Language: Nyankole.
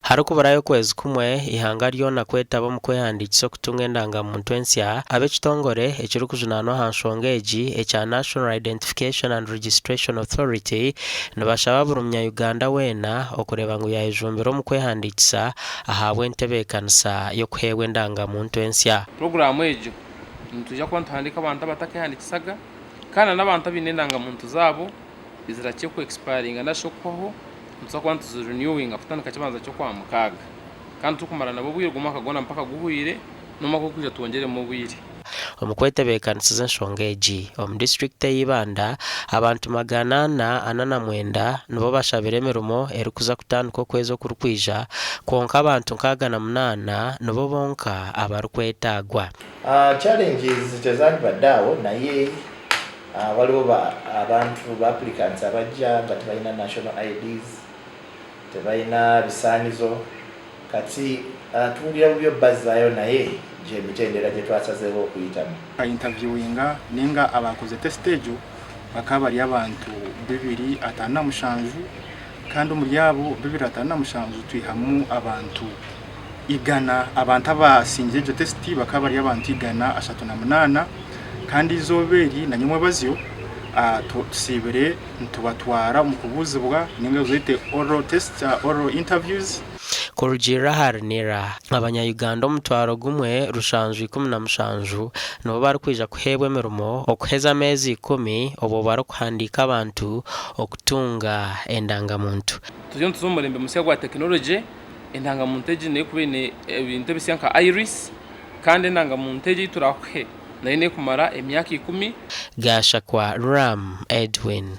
Harikuburayo okwezi kumwe eihanga ryona kwetaba omu kwehandiikisa okutunga endangamuntu ensya, ab'ekitongore ekirikujunaanwa aha nshonga egi ekya National Identification and Registration Authority nibashaba buri munya-Uganda weena okureeba ngu yayejumbira omu kwehandiikisa ahabw'entebeekanisa y'okuheebwa endangamuntu ensya. Puroguraamu egyo nitwija kuba nituhandiika abantu abatakeehandiikisaga kandi n'abantu abaine endangamuntu zaabo ezirakye ku expiringa nari shi okuhwaho nituza kuba nituzi renewinga kutandika kibanza ky'okwamukaaga kandi turikumara nabo obwire ogwo omwaka gwona mpaka guhweire n'omwaka ogurikwija twongyeremu obwire. Omu kwetebeekanisiza enshonga egi, omu disiturikiti eya Ibanda, abantu 449 nibo bashabire emirimo erikuza kutandika okwezi okurikwija kwonka abantu 68 nibo bonka abarikwetaagwa. Challenges tezandibadde awo naye waliwo abantu ba applicants abajja nga tebalina national IDs, tebalina bisaanizo kati tuwulira bubi obbazaayo naye gyemitendera gyetwasazeewo okuyitamu. Ba interviewinga ninga abakoze test egyo bakaba bari abantu 257 kandi omuri abo 257 twihamu abantu igana abantu abasingire egyo test bakaba bari abantu 138 kandi eizooba eri na nyomwebazyo tusiibire nitubatwara omu kubuuzibwa ninga zete oral test, oral interviews. Kurugiirira ahari NIRA, abanya-Uganda 1717 nibo barikwija kuheebwa emirimo okuheza ameezi 10 obwo barikuhandiika abantu okutunga endangamuntu. Turiyo nituza omu murembe musya gwa tekinologye, endangamuntu egi neekuba eine ebintu ebisya nka iris kandi endangamuntu egi ei turaakuhe nayo neekumara emyaka 10. Gashakwa Ram Edwin.